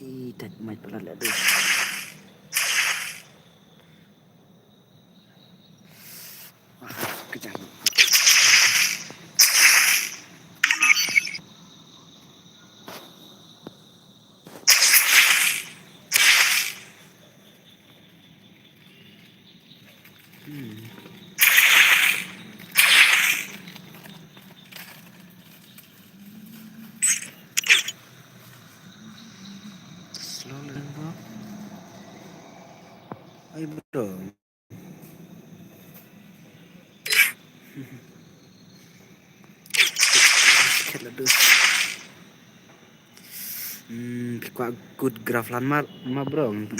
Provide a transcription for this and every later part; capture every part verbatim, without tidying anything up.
Ih, tat mai palat la dei. Ah, kejang. Hmm. Slow lang, bro. Ay, bro. Sikit lah tu. Hmm, phi kwah good graph lan ma, ma bro. Phi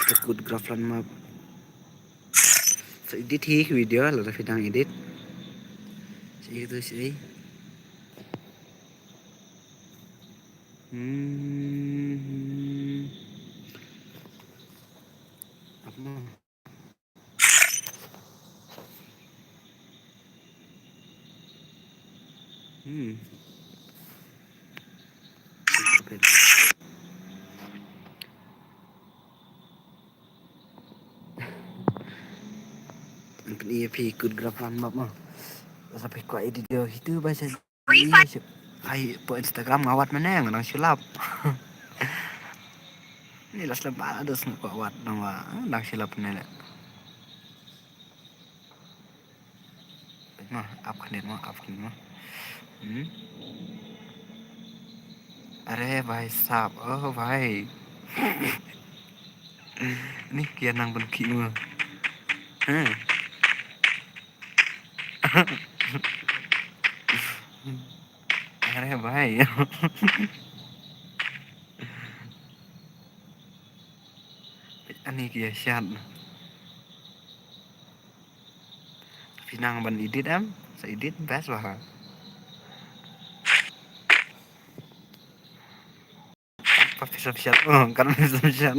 kwah good graph lan ma. Sa edit hi ki video, lada phi dang edit. Sa edit tu sa. Hmm. Apa? Hmm. Pyn-i ïa phi good graph lan map ma. Sa phi kwah edit ïa kitu ba sa. Ai, po Instagram nga wad mynne, nga dang shu lap. Ni last lap ba dos nga kwah wad nang wa, dang shu lap ne le. Ma, ap khnit ma, ap khnit ma. Hmm? Are bhai sahab, oh bhai. Ni kya nang ban ki ma. Hmm. Are bhai. Ani ki ïa shat. Phi nang ban edit em, sa edit best bha. Apa pisa pisa. Oh, kan pisa pisa.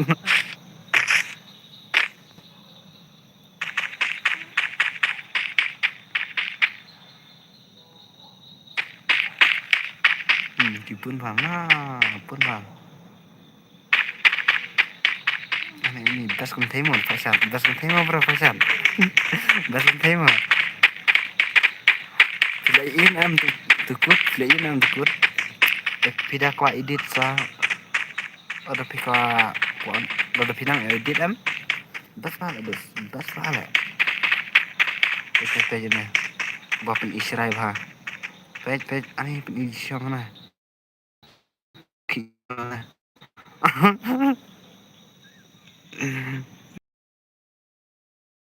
Hmm, ki pun bha ma, pun bha. Ani, ani, best kum thei mo, Faisal, best kum thei mo, bro, Faisal. Best kum thei mo. Phi la in em tu, tu kut, phi la in em tu kut. Eh, phi da kwah edit sa. Lada phi kwah, kwah, lada phi nang edit em. Best bha la, best, best bha la. Peit, peit, peit ne. Ba pyn-i shrai bha. Peit, peit, ani pyn-i shong na.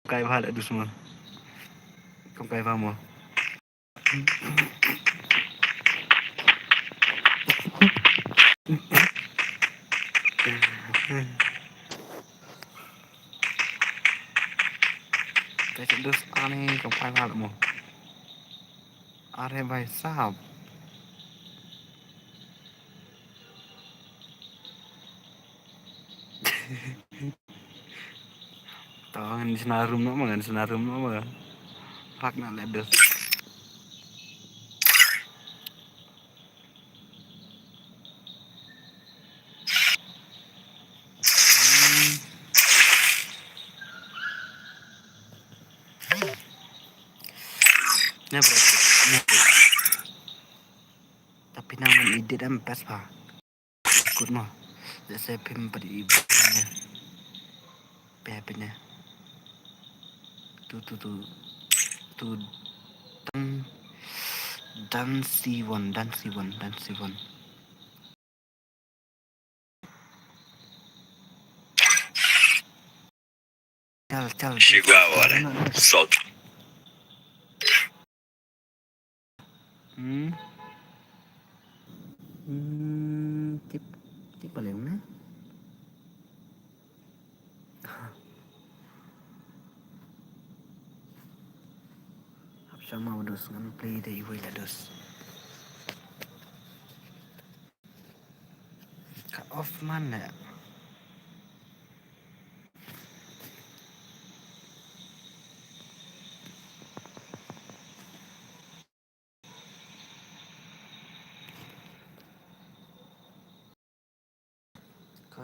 Kai bha la dus mo. Kom kai bha mo. Kai dus ani kom kai bha la mo. Are bhai sahab. To ngan shna room noh ma, ngan shna room noh ma. Phak na le dus. Ne bro, ne bro. Tapi nang ban edit em best bha. Kut mo. Jase phim pat i ne. Pe pe ne. Tu tu tu. Tu dan dan si won, dan si won, dan si won. Chal, chal. Shigawa, salt. Hmm. Hmm, tip, tip paling na. Hap shama wados ngan play da iwei la dos. Ka off man na.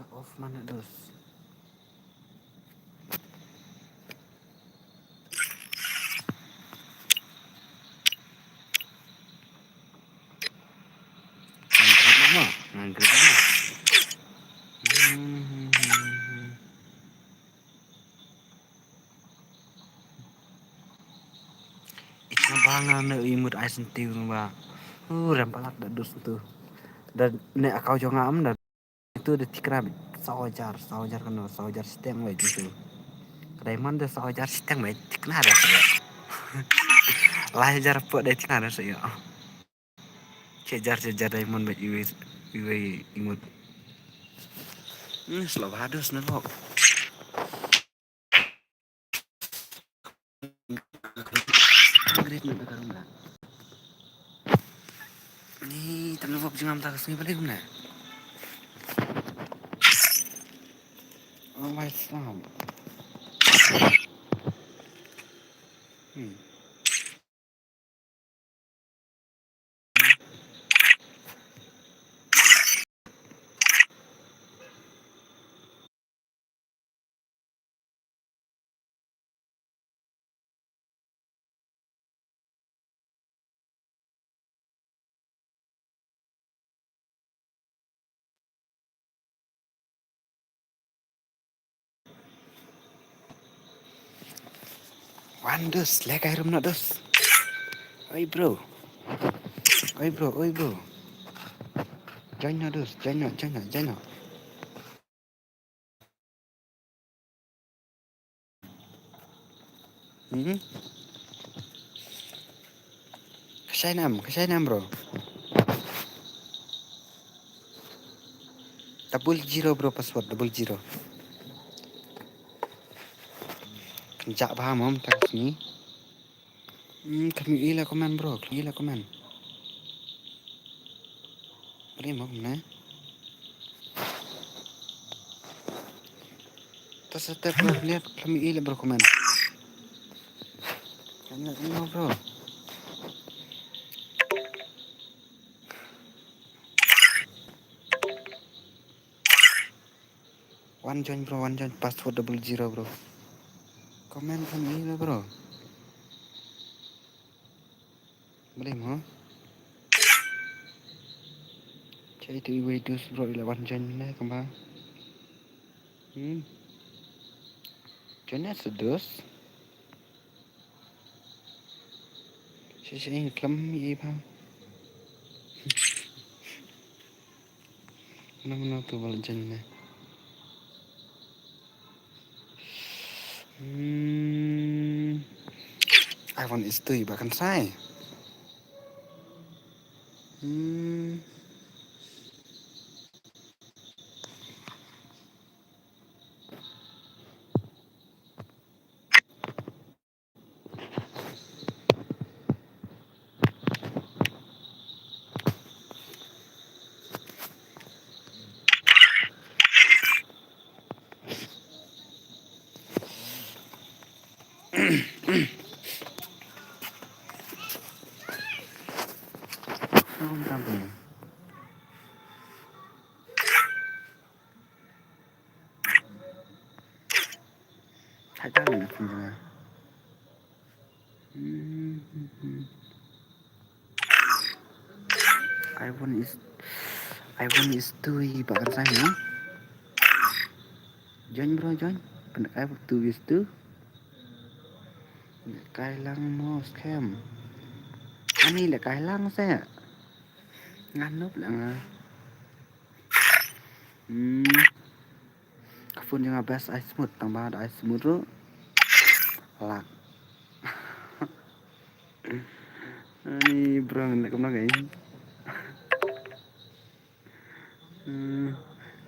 Off mana dos. Ngan grab nama? Ngan grab nama? Hmm, hmm, hmm, hmm. Ita bang na imut ai senti ba. Uh, rem palat da dus tu. Da ne akau jong am da. Itu da tikna bit. Saw hajar, saw hajar kano, saw hajar shiteng bit itu. Diamond da saw hajar shiteng bit. Tikna da saw. Lai hajar po da tikna da saw. Chejar, chejar diamond bit iwe, iwe imut. Hmm, slow hados na bok. Great na da karum la. Ni tam na bok jingam ta ka sngi balik kumne. Oh my God. Hmm. Wan dus, leh kai rum na dus. Oi bro. Oi bro, oi bro. Join na dus, join na, join na, join na. Hmm? Ka shai nam, ka shai nam bro. Double zero bro, password double zero. Kan jak ba mom tak ni. Hmm, kami ila comment bro, kami ila comment. Beri mo kumne. Tas step bro, lihat kami ila bro comment. Kan lihat mo bro. One join bro, one join, password double zero bro. Comment kan ila bro. Boleh mo? Cai tu iwei dus bro ila one join ne kamba. Hmm. Join ne sedus. Shisha ing klam i bang. Mano mano tu bal jan ne. Hmm. Ai wan is tu i ba kan sai. Hmm. Hai ta ni pun jana. Hmm, hmm, hmm. Iphone is, iPhone is tu i ba kan sai no. Join bro, join. Pen kai tu is tu. Kai lang mo scam. Ani le kai lang se. Nganup lang ah. Hmm. Ka phone jong nga best ai smooth tang ba da ai smooth ruh. Lak. Ani brang ne kumno kai. Hmm.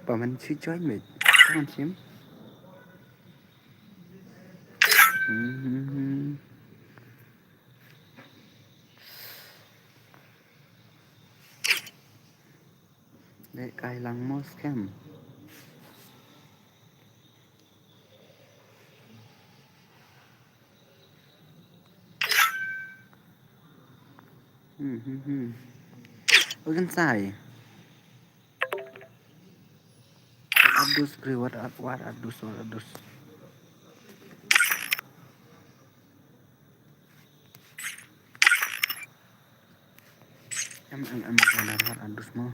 Ba man chu join me. Come on, Sim. Hmm. Dei kai lang mo scam. Hmm, hmm, hmm. Oi kan sai. Dus bri, wat ar, wat ar dus, wat ar dus. Em, em, em, wat ar, wat ar dus mo.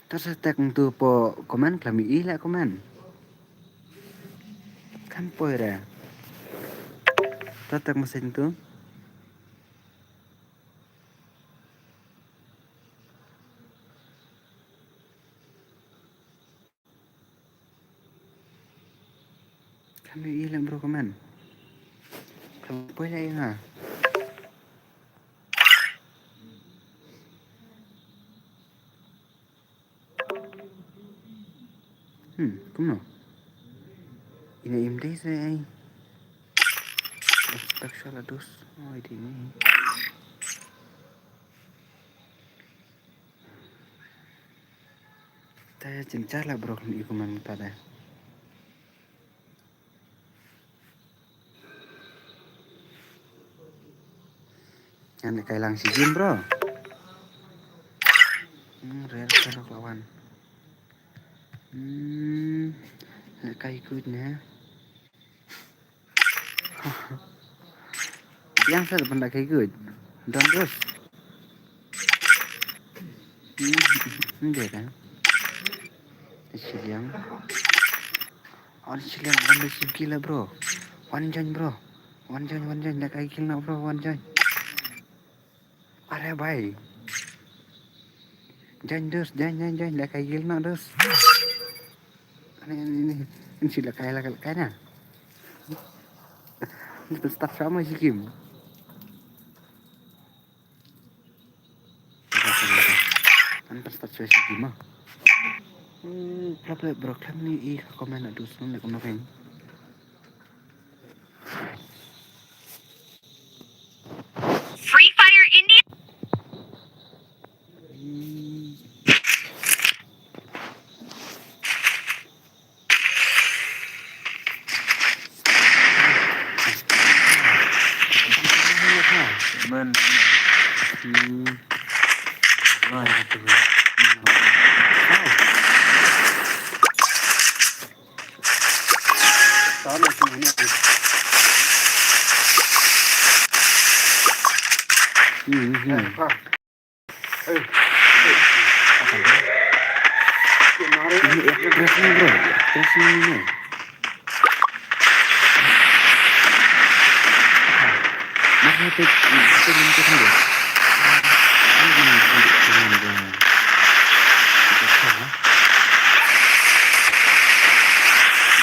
Ta sa tek ntu po comment, klam i la comment. Kan poi re. Ta tek message ntu. Kan i la bro comment. Kan poi la i nga. Hmm, kumno? Ina im dei sa ai. Special adus. Oh, ini ni. Taya cincar la bro kan i comment ta da. Ngan lehkai lang shi game bro. Hmm, rel ka rok lawan. Hmm, lehkai good ne. Biang sa ban lehkai good. Don terus. Hmm, hmm, dia kan. Shiliang. Wan shiliang, wan da shim kill bro. Wan join bro. Wan join, wan join, lehkai kill na bro, wan join. Are bhai. Join dus, join, join, join, lehkai kill na dus. Ani, ani, ani, ani shi lehkai, lehkai, lehkai na. Ani tu start sama shi game. An pyrstart shuwa shi game ah. Hmm, pla pla bro, khlem ni i comment na dus, ne kumno kein. Free Fire India. Hmm. Hmm, hmm. Ini actress ni, bro. Actress ni, ni. Masa tu, itu minta dia. Ini minta dia. Kita tahu.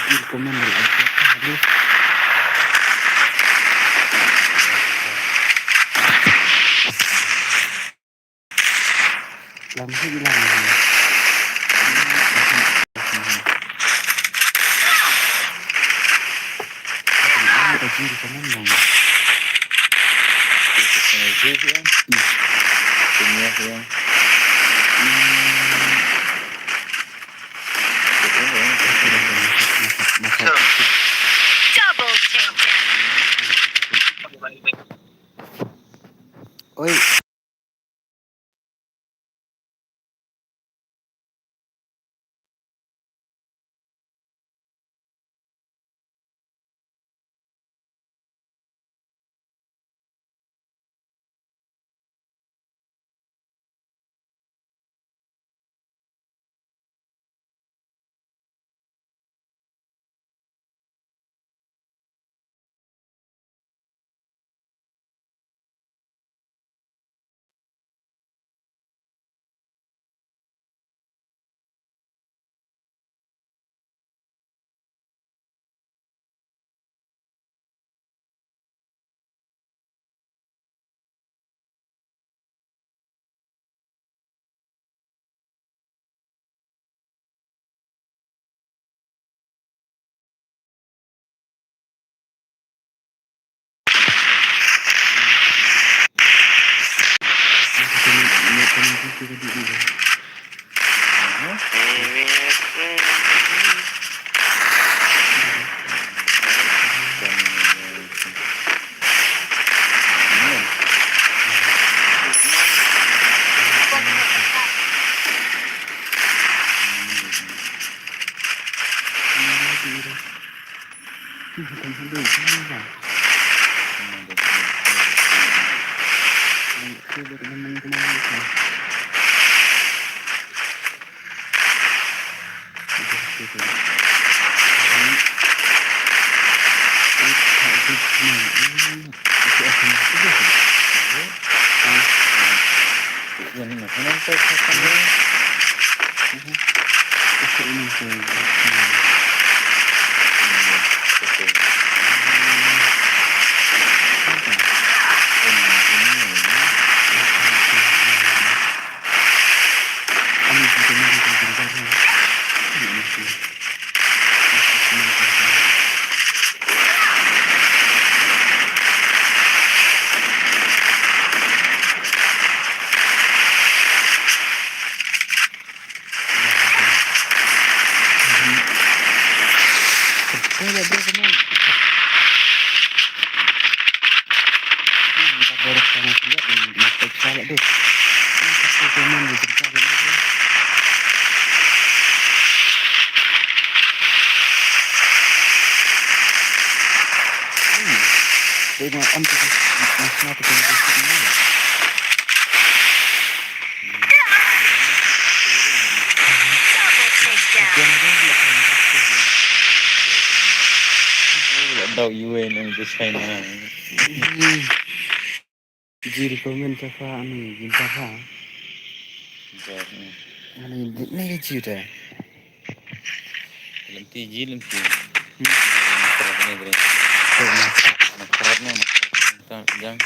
Dia komen dari actress. Lam hi lam hi. Ada jin kanan dong. Itu sengaja sih, ya. Hmm. Punya sih, ya. Hmm. Double kill. Oi. Dau U N ang tu China. Ji recommend ka fa ani jin ka fa. Ani ni ji da. Lem ti ji lem ti. Makrab ni bre. Makrab ni makrab. Jang.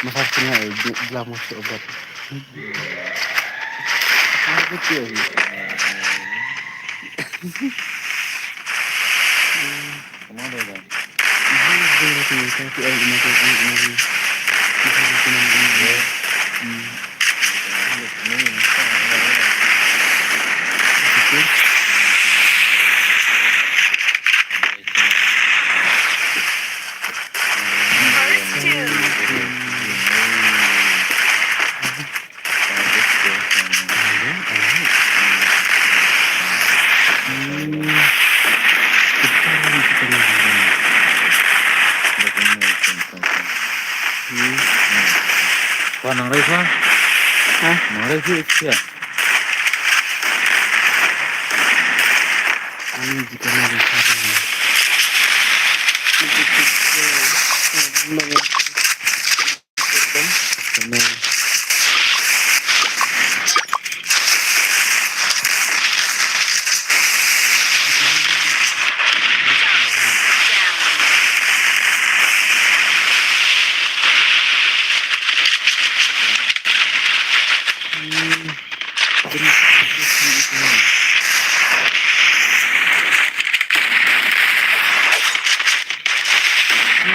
Masa kena eh, di dalam masuk obat. Apa tu? Kemana dah? Wah, nang rai sah? Hah? Nang rai sih, siap. Ani jika nang rai sah.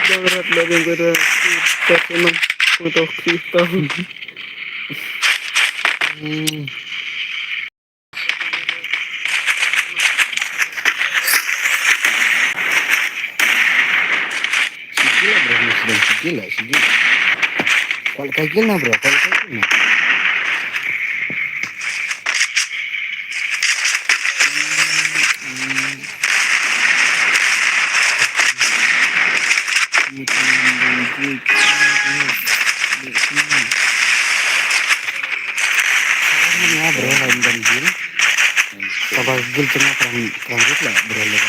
Bang rat la bang kada kita senang untuk kita. Hmm. Sigila bro, ni sedang sigila, sigila. Kuat kai gila bro, kuat kai gila. Bro, lain dan gil. Kaba gil tengah perang, perang rut lah, bro, lain.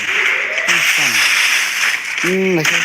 Hmm, lagi.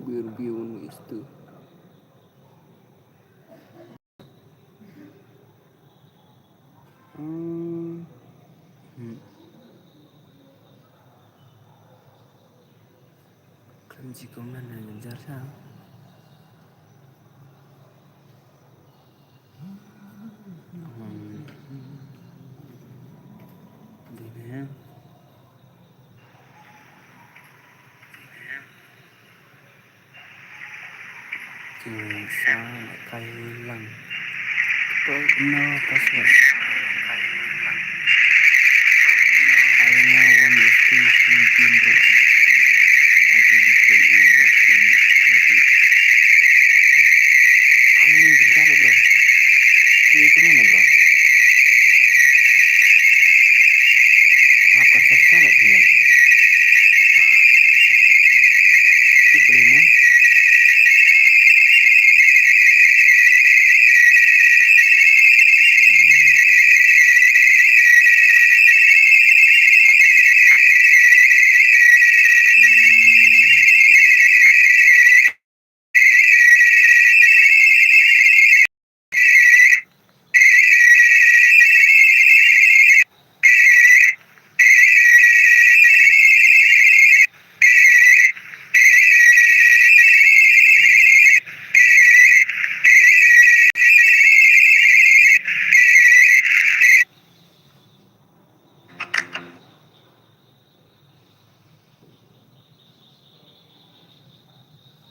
Bir biun istu. Hmm. Hmm. Kren ji comment na ngan jar sa. Hmm. Dei ne. Sa kai lang. Put no password. Ai nga wan listing pin pin bro. Ai tu di pin in bro. Ani bentar bro. Ini ke mana bro? Maafkan saya sangat niat. Kita boleh mau.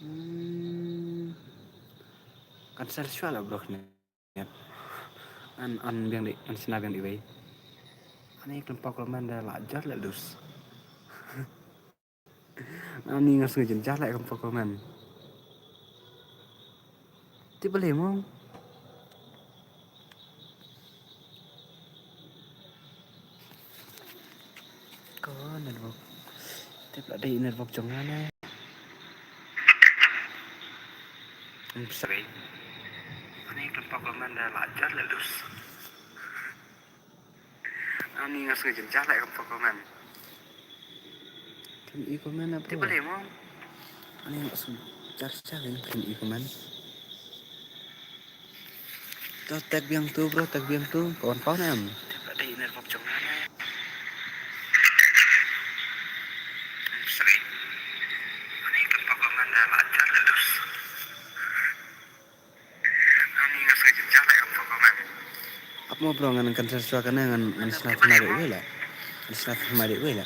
Hmm. Kan sel shuwa la bro ne. An, an biang di, an sna biang di wei. Ani khlem pok comment da la jar la dus. Ani ngas ngejin jar la khlem pok comment. Ti bale mo. Ko network. Tip la dei network jong nga ne. Em, sorry. Ani khlem pok comment da la jar la dus. Ani nga sngew jynjar la khlem pok comment. Khlem i comment na bro. Ti bale mo. Ani nga sngew jar jar khlem i comment. To tag biang tu bro, tag biang tu. Kawan kawan em. Tip la dei network jong nga ne. Ap mo bro, ngan kan transfer kane, ngan ngan shna thymmai de wei la. Ngan shna thymmai de wei la.